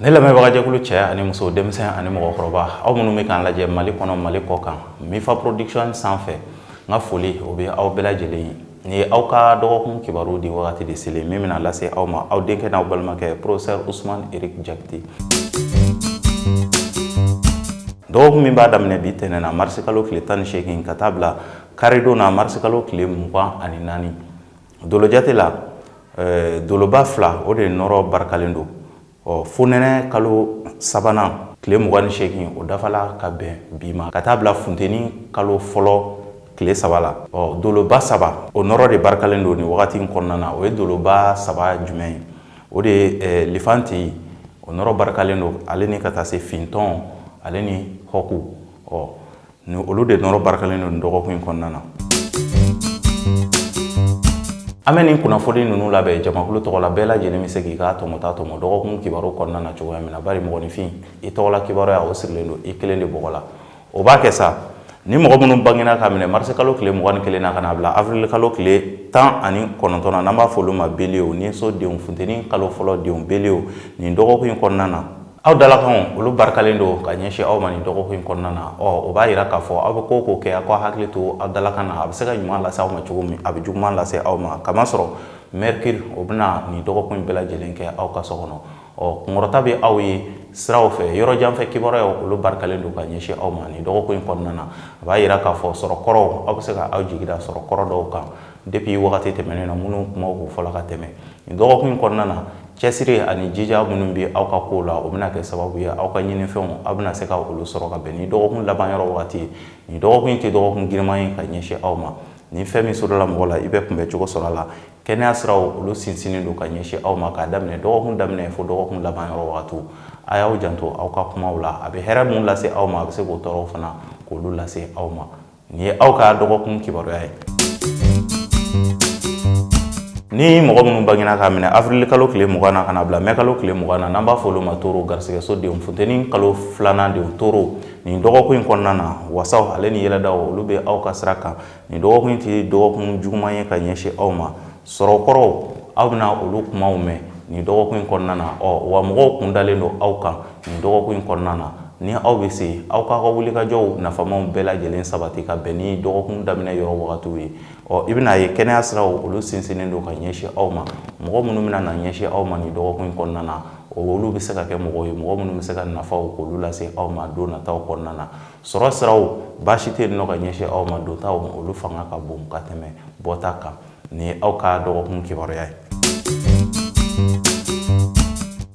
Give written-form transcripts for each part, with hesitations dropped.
Ne lamɛnbagajɛkulu cɛ ani muso, denmisɛn ani mɔgɔkɔrɔba, aw minnu bɛ k'an lajɛ Mali kɔnɔ, Mali kɔ kan, Mifa Production sanfɛ, n ka foli o bɛ aw bɛɛ lajɛlen ye. Nin ye aw ka dɔgɔkun kibaru di wagati de selen min bɛna lase aw ma, aw denkɛ n'aw balimakɛ, professeur Ousmane Eric Jakite. Dɔgɔkun min b'a daminɛ bi tɛnɛn na, marisi kalo tile 18, ka taa bila karidon na, marisi kalo tile 24, dolojate la, doloba fila o de nɔrɔ barikalen don. Ɔ fonɛnɛ kalo sabanan tile 28, o dafala ka bɛn bi ma, ka taa bila funteni kalo fɔlɔ tile 3 la. Ɔ doloba saba o nɔrɔ de barikalen don nin wagati in kɔnɔna na. O ye doloba saba jumɛn ye? O de ye lifanti, o nɔrɔ barikalen don, ale ni ka taa se fintɔn, ale ni hɔku. Ɔ ni olu de nɔrɔ barikalen don nin dɔgɔkun in kɔnɔna na. An bɛ nin kunnafoni ninnu labɛn jamakulu tɔgɔ la. Bɛɛ lajɛlen bɛ se k'i ka tɔmɔta tɔmɔ dɔgɔkun kibaru kɔnɔna na cogoya min na, bari mɔgɔninfin, i tɔgɔla kibaruya o sirilen don i kelen de bɔgɔ la. O b'a kɛ sa, ni mɔgɔ minnu bangena ka minɛ marisi kalo tile 21 na ka na bila avril kalo tile 19 na, n'an b'a fɔ olu ma beliyew ni so denw, funteni kalo fɔlɔ denw, beliyew, nin dɔgɔkun in kɔnɔna na, aw dalakanw olu barikalen don ka ɲɛsin aw ma nin dɔgɔkun in kɔnɔna na. Ɔ o b'a yira k'a fɔ aw bɛ ko o ko kɛ, aw ka hakili to aw dalakan na. A bɛ se ka ɲuman lase aw ma cogo min, a bɛ juguman lase aw ma, kamasɔrɔ Mercure o bɛna nin dɔgɔkun in bɛɛ lajɛlen kɛ aw ka so kɔnɔ. Ɔ kunkɔrɔta bɛ aw ye siraw fɛ, yɔrɔ janfɛ kibaruyaw olu barikalen don ka ɲɛsin aw ma nin dɔgɔkun in kɔnɔna na. A b'a yira k'a fɔ sɔrɔ kɔrɔw, aw bɛ se ka aw jigi da sɔrɔ kɔrɔ dɔw kan depuis wagati tɛmɛnen na, minnu kumaw k'u fɔla ka tɛmɛ. Nin dɔgɔkun in kɔnɔna na, cɛsiri ani jija minnu bɛ aw ka kow la, o bɛna kɛ sababu ye aw ka ɲinifɛnw, aw bɛna se ka olu sɔrɔ ka bɛn ni dɔgɔkun laban yɔrɔ wagati ye. Nin dɔgɔkun in tɛ dɔgɔkun giriman ye ka ɲɛsin aw ma. Ni fɛn min sɔrɔla mɔgɔ la, i bɛ kunbɛ cogo sɔrɔ a la. Kɛnɛya siraw olu sinsinnen don ka ɲɛsin aw ma k'a daminɛ dɔgɔkun daminɛ fo dɔgɔkun laban yɔrɔ wagatiw. A y'aw janto aw ka kumaw la. A bɛ hɛrɛ mun lase aw ma, a bɛ se k'o tɔɔrɔw fana k'olu lase aw ma. Nin ye aw ka dɔgɔkun kibaruya ye. Ni mɔgɔ minnu bangena k'a minɛ avril kalo tile 20 na ka na bila mɛ kalo tile 20 na, n'an b'a fɔ olu ma toro, garisigɛso denw, funteni kalo filanan denw, toro, nin dɔgɔkun in kɔnɔna na, wasaw ale ni yɛlɛdaw olu bɛ aw ka sira kan. Nin dɔgɔkun in tɛ dɔgɔkun juguman ye ka ɲɛsin aw ma. Sɔrɔ kɔrɔw, aw bɛna olu kumaw mɛn nin dɔgɔkun in kɔnɔna na. Ɔ wa mɔgɔw kun dalen don aw kan nin dɔgɔkun in kɔnɔna na. Ni aw bɛ se, aw k'aw ka wulikajɔw nafamaw bɛɛ lajɛlen sabati ka bɛn ni dɔgɔkun daminɛ yɔrɔ wagatiw ye. Ɔ i bɛna ye kɛnɛya siraw olu sinsinnen don ka ɲɛsin aw ma. Mɔgɔ minnu bɛna na ɲɛsin aw ma nin dɔgɔkun in kɔnɔna na, olu bɛ se ka kɛ mɔgɔw ye, mɔgɔ minnu bɛ se ka nafaw k'olu lase aw ma don nataw kɔnɔna na. Sɔrɔ siraw baasi tɛ yen nɔ ka ɲɛsin aw ma. Dontaw olu fanga ka bon ka tɛmɛ bɔta kan. Nin ye aw ka dɔgɔkun kibaruya ye.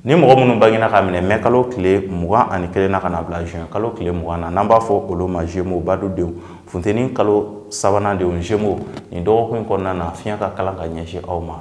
Ni mɔgɔ minnu bangena ka minɛ mɛ kalo tile 21 na ka na bila juin kalo tile 20 na, n'an b'a fɔ olu ma Gémeaux, badu denw, funteni kalo sabanan denw, Gémeaux, nin dɔgɔkun in kɔnɔna na, fiɲɛ ka kalan ka ɲɛsin aw ma.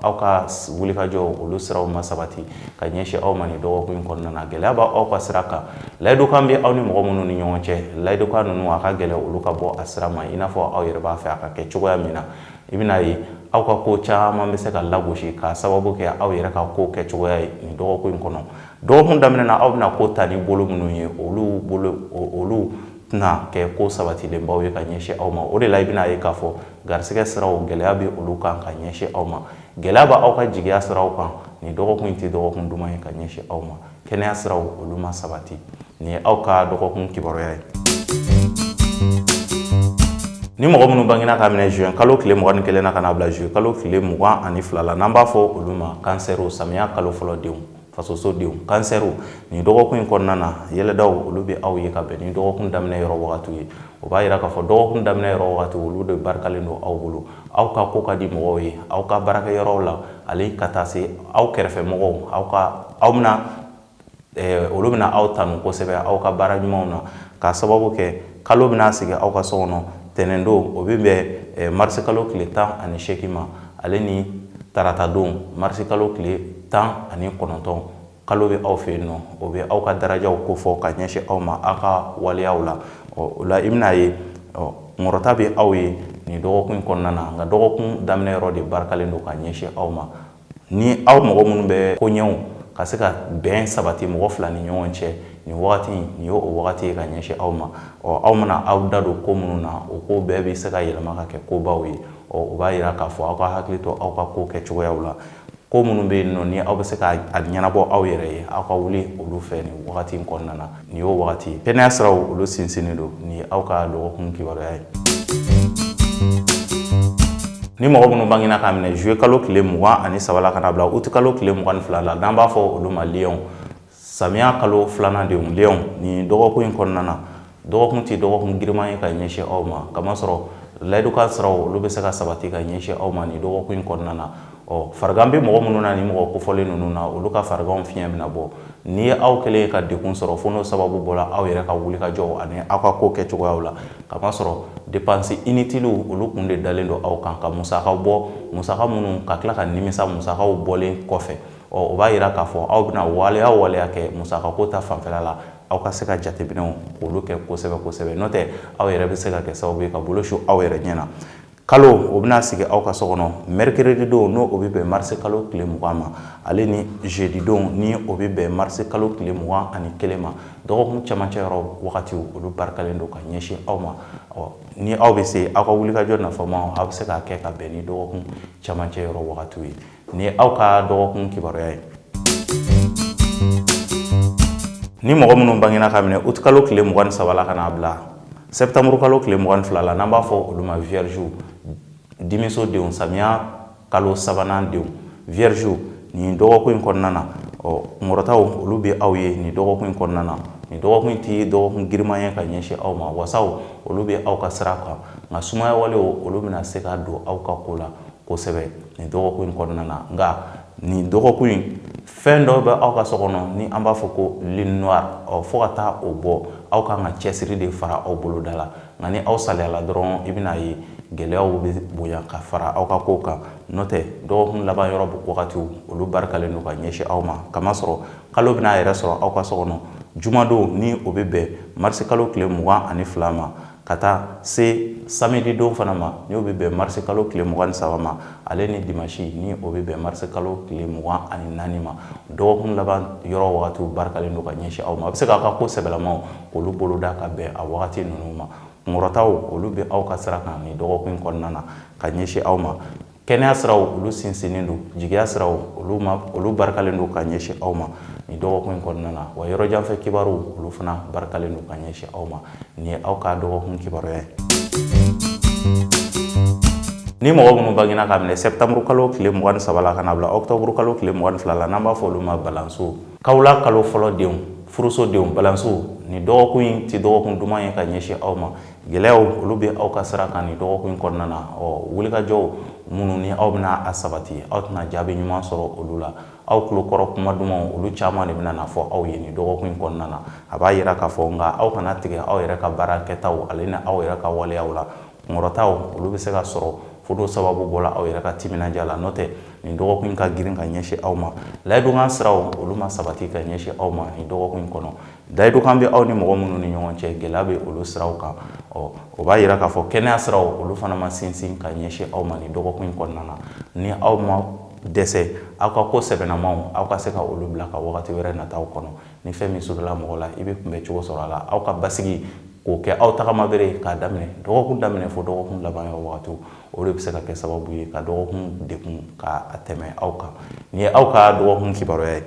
Aw ka wulikajɔ olu siraw ma sabati ka ɲɛsin aw ma nin dɔgɔkun in kɔnɔna na. Gɛlɛya b'aw ka sira kan. Layidukan bɛ aw ni mɔgɔ minnu ni ɲɔgɔn cɛ, layidukan ninnu a ka gɛlɛn olu ka bɔ a sira ma i n'a fɔ aw yɛrɛ b'a fɛ a ka kɛ cogoya min na. I bɛna ye aw ka ko caman bɛ se ka lagosi k'a sababu kɛ aw yɛrɛ ka ko kɛ cogoya ye nin dɔgɔkun in kɔnɔ. Dɔgɔkun daminɛ na, aw bɛna ko ta ni bolo minnu ye, olu bolo olu tɛna kɛ ko sabatilenbaw ye ka ɲɛsin aw ma. O de la i bɛna ye k'a fɔ garisigɛ siraw, gɛlɛya bɛ olu kan ka ɲɛsin aw ma. Gɛlɛya bɛ aw ka jigiya siraw kan. Nin dɔgɔkun in tɛ dɔgɔkun duman ye ka ɲɛsin aw ma. Kɛnɛya siraw olu ma sabati. Nin ye aw ka dɔgɔkun kibaruya ye. Ni mɔgɔ minnu bangena ka minɛ juin kalo tile 21 na ka na bila juillet kalo tile 22 la, n'an b'a fɔ olu ma kansɛriw, samiya kalo fɔlɔ denw, fasoso denw, kansɛriw, nin dɔgɔkun in kɔnɔna na, yɛlɛdaw olu bɛ aw ye ka bɛn ni dɔgɔkun daminɛ yɔrɔ wagatiw ye. O b'a yira k'a fɔ dɔgɔkun daminɛ yɔrɔ wagatiw olu de barikalen don aw bolo. Aw ka ko ka di mɔgɔw ye aw ka baarakɛyɔrɔw la, ale ka taa se aw kɛrɛfɛ mɔgɔw, aw ka aw bɛna olu bɛna aw tanu kosɛbɛ aw ka baara ɲumanw na, k'a sababu kɛ kalo bɛna sigi aw ka so kɔnɔ tɛnɛndon, o bɛ bɛn marisi kalo tile 18 ma, ale ni taratadon, marisi kalo tile 19, kalo bɛ aw fɛ yen nɔ. O bɛ aw ka darajaw kofɔ ka ɲɛsin aw ma aw ka waleyaw la. Ɔ o la i bɛna ye kunkɔrɔta bɛ aw ye nin dɔgɔkun in kɔnɔna na, nka dɔgɔkun daminɛ yɔrɔ de barikalen don ka ɲɛsin aw ma. Ni aw mɔgɔ minnu bɛ koɲɛw ka se ka bɛn sabati mɔgɔ fila ni ɲɔgɔn cɛ, nin wagati nin ye o wagati ye ka ɲɛsin aw ma. Ɔ aw mana aw da don ko minnu na, o ko bɛɛ bɛ se ka yɛlɛma ka kɛ kobaw ye. Ɔ o b'a yira k'a fɔ aw ka hakili to aw ka ko kɛ cogoyaw la. Ko minnu bɛ yen nɔ ni aw bɛ se ka a ɲɛnabɔ aw yɛrɛ ye, aw ka wuli olu fɛ nin wagati in kɔnɔna na. Nin y'o wagati ye. Kɛnɛya siraw, olu sinsinnen don. Nin ye aw ka dɔgɔkun kibaruya ye. Ni mɔgɔ minnu bangena k'a minɛ juillet kalo tile 23 la ka na bila août kalo tile 22 la, n'an b'a fɔ olu ma lion, samiya kalo filanan denw, lion, nin dɔgɔkun in kɔnɔna na, dɔgɔkun tɛ dɔgɔkun giriman ye ka ɲɛsin aw ma, kamasɔrɔ layidukan siraw, olu bɛ se ka sabati ka ɲɛsin aw ma nin dɔgɔkun in kɔnɔna na. Ɔ, farigan bɛ mɔgɔ minnu na, ni mɔgɔ kofɔlen ninnu na, olu ka fariganw fiɲɛ bɛna bɔ. Ni ye aw kɛlen ye ka degun sɔrɔ, fo n'o sababu bɔra aw yɛrɛ ka wulikajɔw ani aw ka ko kɛcogoyaw la, kamasɔrɔ dépense inutile, olu kun de dalen don aw kan, ka musakaw bɔ, musaka minnu ka tila ka nimisa musakaw bɔlen kɔfɛ. Ɔ, o b'a yira k'a fɔ aw bɛna waleya o waleya kɛ musakako ta fanfɛla la, aw ka se ka jateminɛw k'olu kɛ kosɛbɛ kosɛbɛ, n'o tɛ aw yɛrɛ bɛ se ka kɛ sababu ye ka bolo su aw yɛrɛ ɲɛ na. Kalo o bɛna sigi aw ka so kɔnɔ mercredi don, n'o o bɛ bɛn marisi kalo tile 20 ma, ale ni jeudi don, ni o bɛ bɛn marisi kalo tile 21 ma. Dɔgɔkun cɛmancɛ yɔrɔ wagatiw, olu barikalen don ka ɲɛsin aw ma. Ɔ, ni aw bɛ se aw ka wulikajɔ nafamaw, aw bɛ se k'a kɛ ka bɛn ni dɔgɔkun cɛmancɛ yɔrɔ wagatiw ye. Ni aw ka dɔgɔkun kibaruya ye. Ni mɔgɔ minnu bangena ka minɛ août kalo tile 23 la ka n'a bila septembre kalo tile 22 la, n'an b'a fɔ olu ma vierge, dimiso denw, samiya kalo sabanan denw, vierge, nin dɔgɔkun in kɔnɔna na, ɔ, kunkɔrɔtaw, olu bɛ aw ye nin dɔgɔkun in kɔnɔna na. Nin dɔgɔkun in tɛ dɔgɔkun giriman ye ka ɲɛsin aw ma. Wasaw, olu bɛ aw ka sira kan, nka sumaya walew, olu bɛna se ka don aw ka ko la kosɛbɛ nin dɔgɔkun in kɔnɔna na. Nka nin dɔgɔkun in, fɛn dɔ bɛ aw ka so kɔnɔ ni an b'a fɔ ko lune noire. Ɔ, fo ka taa o bɔ, aw kan ka cɛsiri de fara aw boloda la. Nka ni aw saliyala dɔrɔn, i bɛna ye gɛlɛyaw bɛ bonya ka fara aw ka kow kan. N'o tɛ, dɔgɔkun laban yɔrɔ wagatiw, olu barikalen don ka ɲɛsin aw ma, kamasɔrɔ kalo bɛna a yɛrɛ sɔrɔ aw ka so kɔnɔ jumadon, ni o bɛ bɛn marisi kalo tile 22 ma, ka taa se samedi don fana ma, n'o bɛ bɛn marisi kalo tile 23 ma, ale ni dimanche, ni o bɛ bɛn marisi kalo tile 24 ma. Dɔgɔkun laban yɔrɔ wagatiw barikalen don ka ɲɛsin aw ma. A bɛ se k'aw ka ko sɛbɛlamaw k'olu boloda ka bɛn a wagati ninnu ma. Kunkɔrɔtaw, olu bɛ aw ka sira kan nin dɔgɔkun in kɔnɔna na ka ɲɛsin aw ma. Kɛnɛya siraw, olu sinsinnen don. Jigiya siraw, olu ma, olu barikalen don ka ɲɛsin aw ma nin dɔgɔkun in kɔnɔna na. Wa yɔrɔjanfɛ kibaruw, olu fana barikalen don ka ɲɛsin aw ma. Nin ye aw ka dɔgɔkun kibaruya ye. Ni mɔgɔ minnu bangena ka minɛ septembre kalo tile 23 la ka na bila octobre kalo tile 22 la, n'an b'a fɔ olu ma balanso, kawula kalo fɔlɔ denw, furuso denw, balanso, nin dɔgɔkun in tɛ dɔgɔkun duman ye ka ɲɛsin aw ma. Gɛlɛyaw, olu bɛ aw ka sira kan nin dɔgɔkun in kɔnɔna na. Ɔ, wulikajɔw minnu ni aw bɛna a sabati, aw tɛna jaabi ɲuman sɔrɔ olu la. Aw tulokɔrɔ kuma dumanw, olu caman de bɛna na fɔ aw ye nin dɔgɔkun in kɔnɔna na. A b'a yira k'a fɔ nka aw kana tigɛ aw yɛrɛ ka baara kɛtaw ale ni aw yɛrɛ ka waleyaw la. Kunkɔrɔtaw, olu bɛ se ka sɔrɔ fo n'o sababu bɔra aw yɛrɛ ka timinandiya la. N'o tɛ, nin dɔgɔkun in ka girin ka ɲɛsin aw ma. Layidukan siraw, olu ma sabati ka ɲɛsin aw ma nin dɔgɔkun in kɔnɔ. Layidukan bɛ aw ni mɔgɔ minnu ni ɲɔgɔn cɛ, gɛlɛya bɛ olu siraw kan. Ɔ, o b'a yira k'a fɔ kɛnɛya siraw, olu fana ma sinsin ka ɲɛsin aw ma nin dɔgɔkun in kɔnɔna na. Ni aw ma dɛsɛ, aw ka ko sɛbɛnnamaw, aw ka se ka olu bila ka wagati wɛrɛ nataw kɔnɔ. Ni fɛn min sɔrɔla mɔgɔ la, i bɛ kunbɛ cogo sɔrɔ a la. Aw ka basigi k'o kɛ aw tagama bere k'a daminɛ dɔgɔkun daminɛ fo dɔgɔkun laban yɔrɔ wagatiw, o de bɛ se ka kɛ sababu ye ka dɔgɔkun degun ka tɛmɛ aw kan. Nin ye aw ka dɔgɔkun kibaruya ye.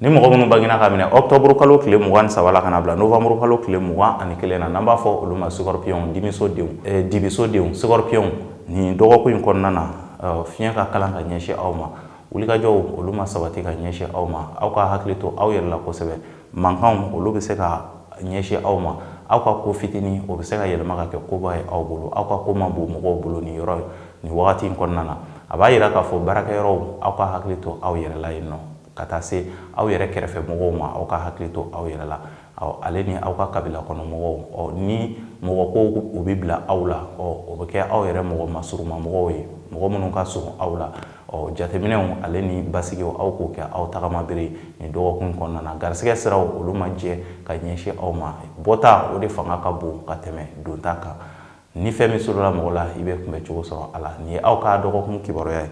Ni mɔgɔ minnu bangena ka minɛ octobre kalo tile 23 la ka na bila novembre kalo tile 21 na, n'an b'a fɔ olu ma scorpion, dimiso denw, dibiso denw, scorpion, nin dɔgɔkun in kɔnɔna na, fiɲɛ ka kalan ka ɲɛsin aw ma. Wulikajɔw, olu ma sabati ka ɲɛsin aw ma. Aw ka hakili to aw yɛrɛ la kosɛbɛ. Mankanw, olu bɛ se ka ɲɛsin aw ma. Aw ka ko fitinin, o bɛ se ka yɛlɛma ka kɛ koba ye aw bolo. Aw ka ko ma bon mɔgɔw bolo nin yɔrɔ nin wagati in kɔnɔna na. A b'a yira k'a fɔ baarakɛyɔrɔw, aw ka hakili to aw yɛrɛ la yen nɔ, ka taa se aw yɛrɛ kɛrɛfɛ mɔgɔw ma. Aw ka hakili to aw yɛrɛ la, ale ni aw ka kabila kɔnɔ mɔgɔw. Ɔ, ni mɔgɔ ko u bɛ bila aw la, ɔ, o bɛ kɛ aw yɛrɛ mɔgɔ masuruma mɔgɔw ye, mɔgɔ minnu ka surun aw la. Ɔ, jateminɛw ale ni basigiw, aw k'o kɛ aw tagama bere nin dɔgɔkun kɔnɔna na. Garisɛgɛ siraw, olu ma jɛ ka ɲɛsin aw ma. Bɔta, o de fanga ka bon ka tɛmɛ donta kan. Ni fɛn min sɔrɔla mɔgɔ la, i bɛ kunbɛ cogo sɔrɔ a la. Nin ye aw ka dɔgɔkun kibaruya ye.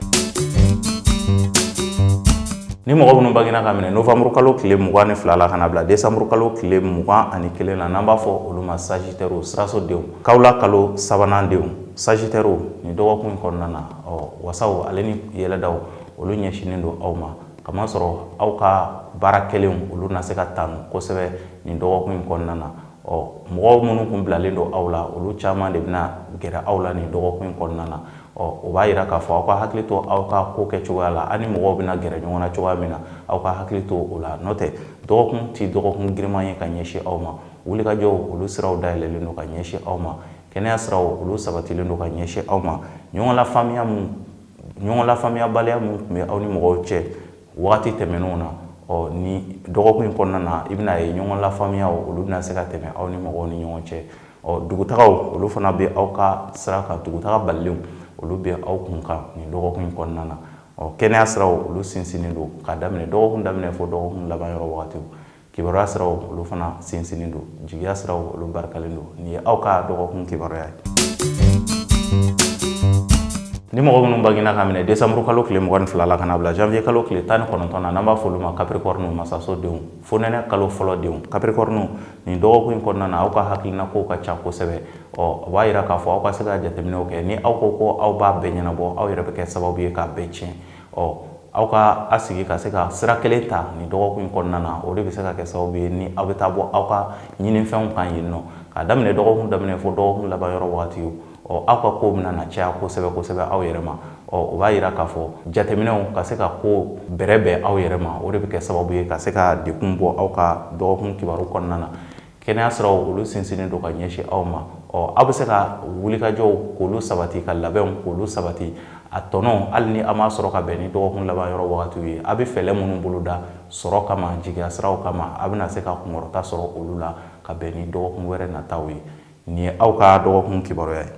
Ni mɔgɔ minnu bangena ka minɛ novembre kalo tile 22 la ka na bila décembre kalo tile 21 la, n'an b'a fɔ olu ma Sagittaire, siraso denw, kawula kalo sabanan denw, Sagittaire, nin dɔgɔkun in kɔnɔna na, ɔ wasaw ale ni yɛlɛdaw, olu ɲɛsinnen don aw ma, kamasɔrɔ aw ka baara kɛlenw, olu na se ka tanu kosɛbɛ nin dɔgɔkun in kɔnɔna na. Ɔ mɔgɔw minnu kun bilalen don aw la, olu caman de bɛna gɛrɛ aw la nin dɔgɔkun in kɔnɔna na. Ɔ o b'a yira k'a fɔ aw ka hakili to aw ka ko kɛ cogoya la, ani mɔgɔw bɛna gɛrɛ ɲɔgɔn na cogoya min na, aw ka hakili to o la. N'o tɛ, dɔgɔkun ti dɔgɔkun giriman ye ka ɲɛsin aw ma. Wulikajɔw, olu siraw dayɛlɛlen don ka ɲɛsin aw ma. Kɛnɛya siraw, olu sabatilen don ka ɲɛsin aw ma. Ɲɔgɔn lafaamuyabaliya mun tun bɛ aw ni mɔgɔw cɛ wagati tɛmɛnenw na, ɔ ni dɔgɔkun in kɔnɔna na, i bɛna ye ɲɔgɔn lafaamuyaw, olu bɛna se ka tɛmɛ aw ni mɔgɔw ni ɲɔgɔn cɛ. Ɔ dugutagaw, olu fana bɛ aw ka sira kan. Dugutaga balilenw, olu bɛ aw kun kan nin dɔgɔkun in kɔnɔna na. Ɔ kɛnɛya siraw, olu sinsinnen don k'a daminɛ dɔgɔkun daminɛ fo dɔgɔkun laban yɔrɔ wagatiw. Kibaruya siraw, olu fana sinsinnen don. Jigiya siraw, olu barikalen don. Nin ye aw ka dɔgɔkun kibaruya ye. Ni mɔgɔ minnu bangena ka minɛ décembre kalo tile 22 la ka na bila janvier kalo tile 19 na, n'an b'a fɔ olu ma Capricorne, masaso denw, fonɛnɛ kalo fɔlɔ denw, Capricorne, nin dɔgɔkun in kɔnɔna na, aw ka hakilina kow ka ca kosɛbɛ. Ɔ o b'a yira k'a fɔ aw ka se ka jateminɛw kɛ. Ni aw ko ko aw b'a bɛɛ ɲɛnabɔ, aw yɛrɛ bɛ kɛ sababu ye k'a bɛɛ tiɲɛ. Ɔ aw ka a sigi ka se ka sira kelen ta nin dɔgɔkun in kɔnɔna na, o de bɛ se ka kɛ sababu ye ni aw bɛ taa bɔ aw ka ɲinifɛnw kan yen nɔ. K'a daminɛ dɔgɔkun daminɛ fo dɔgɔkun laban yɔrɔ wagati, ɔ aw ka kow bɛna na caya kosɛbɛ kosɛbɛ aw yɛrɛ ma. Ɔ o b'a yira k'a fɔ jateminɛw ka se ka ko bɛrɛ bɛn aw yɛrɛ ma, o de bɛ kɛ sababu ye ka se ka dekun bɔ aw ka dɔgɔkun kibaru kɔnɔna na. Kɛnɛya siraw, olu sinsinnen don ka ɲɛsin aw ma. Ɔ aw bɛ se ka wulikajɔw k'olu sabati, ka labɛnw k'olu sabati. A tɔnɔ, hali ni a m'a sɔrɔ ka bɛn ni dɔgɔkun laban yɔrɔ wagatiw ye, a bɛ fɛɛrɛ minnu boloda sɔrɔ kama, jigiya siraw kama, a bɛna se ka kunkɔrɔta sɔrɔ olu la ka bɛn ni dɔgɔkun wɛrɛ nataw ye. Nin ye aw ka dɔgɔkun kibaruya ye.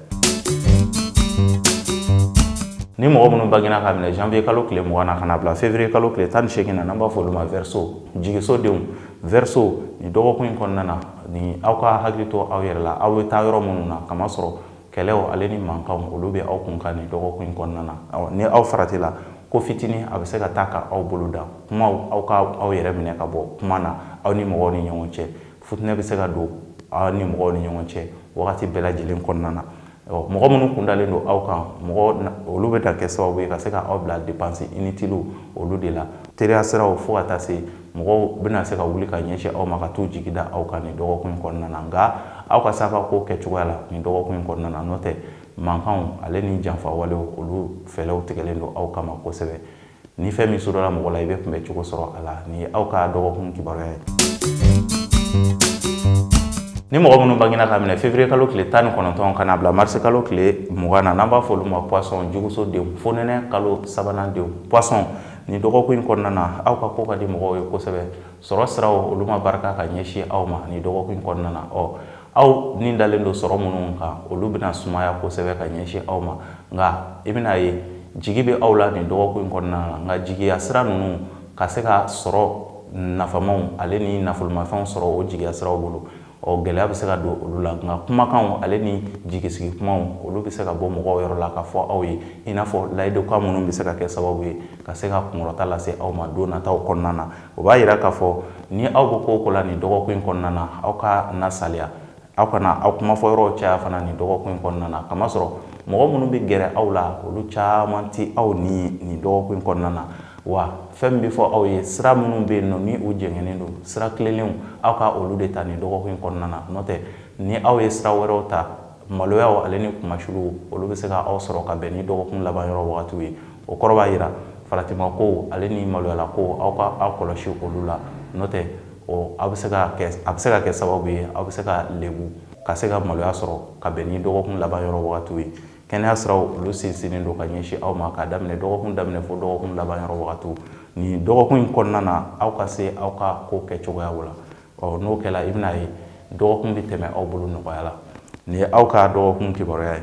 Ni mɔgɔ minnu bangena ka minɛ janvier kalo tile 20 na ka na bila février kalo tile 18 na, n'an b'a fɔ olu ma Verseau, jigiso denw, Verseau, nin dɔgɔkun in kɔnɔna na, ni aw ka hakili to aw yɛrɛ la, aw bɛ taa yɔrɔ minnu na, kamasɔrɔ kɛlɛw ale ni mankanw, olu bɛ aw kun kan nin dɔgɔkun in kɔnɔna na. Ni aw farati la, ko fitinin a bɛ se ka taa ka aw bolo da kumaw. Aw ka aw yɛrɛ minɛ ka bɔ kuma na aw ni mɔgɔw ni ɲɔgɔn cɛ. Futinɛ bɛ se ka don aw ni mɔgɔw ni ɲɔgɔn cɛ wagati bɛɛ lajɛlen kɔnɔna na. Mɔgɔ minnu kundalen don aw kan, mɔgɔ olu bɛ kɛ sababu ye ka se ka aw bila dépense inutile olu de la. Teriya siraw, fo ka taa se mɔgɔw bɛna se ka wuli ka ɲɛsin aw ma ka t'u jigi da aw kan nin dɔgɔkun in kɔnɔna na. Nka aw ka se aw ka ko kɛ cogoya la nin dɔgɔkun in kɔnɔna na. N'o tɛ, mankanw ale ni janfa walew, olu fɛlɛw tigɛlen don aw kama kosɛbɛ. Ni fɛn min sɔrɔla mɔgɔ la, i bɛ kunbɛ cogo sɔrɔ a la. Nin ye aw ka dɔgɔkun kibaruya ye. Ni mɔgɔ minnu bangena ka minɛ février kalo tile 19 ka na bila mars kalo tile 20 na, n'an b'a fɔ olu ma Poisson, juguso denw, fonɛnɛ kalo sabanan denw, Poisson, nin dɔgɔkun in kɔnɔna na, aw ka ko ka di mɔgɔw ye kosɛbɛ. Sɔrɔ siraw, olu ma barika ka ɲɛsin aw ma nin dɔgɔkun in kɔnɔna na. Ɔ aw ni dalen don sɔrɔ minnu kan, olu bɛna sumaya kosɛbɛ ka ɲɛsin aw ma. Nka i bɛna ye jigi bɛ aw la nin dɔgɔkun in kɔnɔna na. Nka jigiya sira ninnu, ka se ka sɔrɔ nafamaw ale ni nafolomafɛnw sɔrɔ o jigiya siraw bolo, ɔ gɛlɛya bɛ se ka don olu la. Nka kumakanw ale ni jigisigi kumaw, olu bɛ se ka bɔ mɔgɔw yɔrɔ la ka fɔ aw ye, i n'a fɔ layidukan minnu bɛ se ka kɛ sababu ye ka se ka kunkɔrɔta lase aw ma don nataw kɔnɔna na. O b'a yira k'a fɔ ni aw bɛ ko o ko la nin dɔgɔkun in kɔnɔna na, aw ka na saliya, aw kana aw kumafɔ yɔrɔw caya fana nin dɔgɔkun in kɔnɔna na, kamasɔrɔ mɔgɔ minnu bɛ gɛrɛ aw la, olu caman tɛ aw ni nin dɔgɔkun in kɔnɔna na. Wa fɛn min bɛ fɔ aw ye, sira minnu bɛ yen nɔ ni u jɛngɛnnen don, sira tilennenw, aw ka olu de ta nin dɔgɔkun in kɔnɔna na. N'o tɛ, ni aw ye sira wɛrɛw ta, maloyaw ale ni kunmasuluw, olu bɛ se ka aw sɔrɔ ka bɛn ni dɔgɔkun laban yɔrɔ wagatiw ye. O kɔrɔ b'a yira faratima kow ale ni maloyala kow, aw ka aw kɔlɔsi olu la. N'o tɛ, o aw bɛ se ka kɛ a bɛ se ka kɛ sababu ye aw bɛ se ka lebu ka se ka maloya sɔrɔ ka bɛn ni dɔgɔkun laban yɔrɔ wagatiw ye. Kɛnɛya siraw, olu sinsinnen don ka ɲɛsin aw ma k'a daminɛ dɔgɔkun daminɛ fo dɔgɔkun laban yɔrɔ wagatiw. Nin dɔgɔkun in kɔnɔna na, aw ka se aw ka ko kɛ cogoyaw la. Ɔ n'o kɛla, i bɛna ye dɔgɔkun bɛ tɛmɛ aw bolo nɔgɔya la. Nin ye aw ka dɔgɔkun kibaruya ye.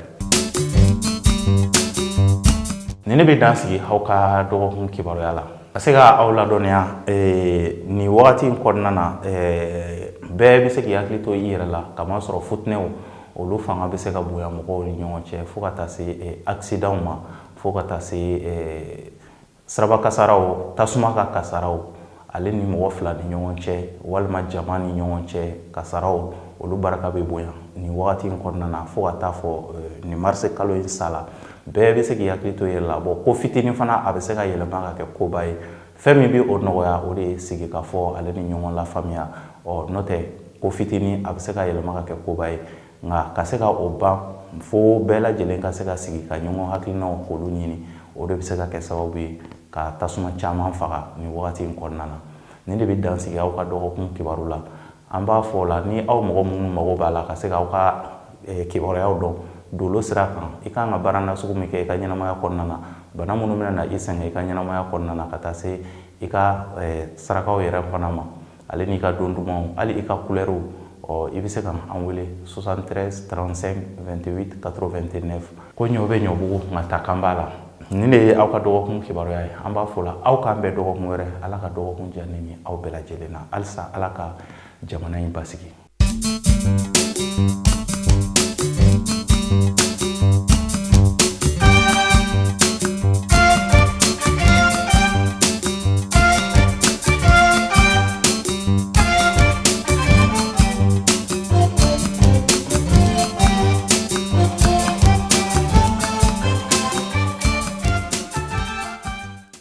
Nin ne bɛ dan sigi aw ka dɔgɔkun kibaruya la ka se ka aw ladɔnniya. Nin wagati in kɔnɔna na, bɛɛ bɛ se k'i hakili to i yɛrɛ la, kamasɔrɔ futinɛw, olu fanga bɛ se ka bonya mɔgɔw ni ɲɔgɔn cɛ, fo ka taa se accident ma, fo ka taa se Siraba kasaraw, tasuma ka kasaraw, ale ni mɔgɔ fila ni ɲɔgɔn cɛ walima jama ni ɲɔgɔn cɛ kasaraw, olu barika bɛ bonya nin wagati in kɔnɔna na fo ka taa fɔ nin marisi kalo in sa la. Bɛɛ bɛ se k'i hakili to i yɛrɛ la. Bɔn, ko fitinin fana, a bɛ se ka yɛlɛma ka kɛ koba ye. Fɛn min bɛ o nɔgɔya, o de ye sigikafɔ ale ni ɲɔgɔn lafaamuya. Ɔ n'o tɛ, ko fitinin, a bɛ se ka yɛlɛma ka kɛ koba ye. Nka ka se ka o ban, fo bɛɛ lajɛlen ka se ka sigi ka ɲɔgɔn hakilinaw k'olu ɲini. O de bɛ se ka kɛ sababu ye ka tasuma caman faga nin wagati in kɔnɔna na. Nin de bɛ dan sigi aw ka dɔgɔkun kibaru la. An b'a fɔ o la, ni aw mɔgɔ minnu mago b'a la ka se k'aw ka kibaruyaw dɔn dolo sira kan, i kan ka baara nasugu min kɛ i ka ɲɛnamaya kɔnɔna na, bana minnu bɛna na i sɛgɛn i ka ɲɛnamaya kɔnɔna na, ka taa se i ka sarakaw yɛrɛ fana ma, ale n'i ka don dumanw, hali i ka kulɛriw, ɔ i bɛ se ka an wele 73 35 28 89. Ko ɲɔ bɛ ɲɔbugu, nka ta kan b'a la. Nin de ye aw ka dɔgɔkun kibaruya ye. An b'a fɔ la, aw k'an bɛn dɔgɔkun wɛrɛ. Ala ka dɔgɔkun diya ne ni aw bɛɛ lajɛlen na. Halisa, Ala ka jamana in basigi.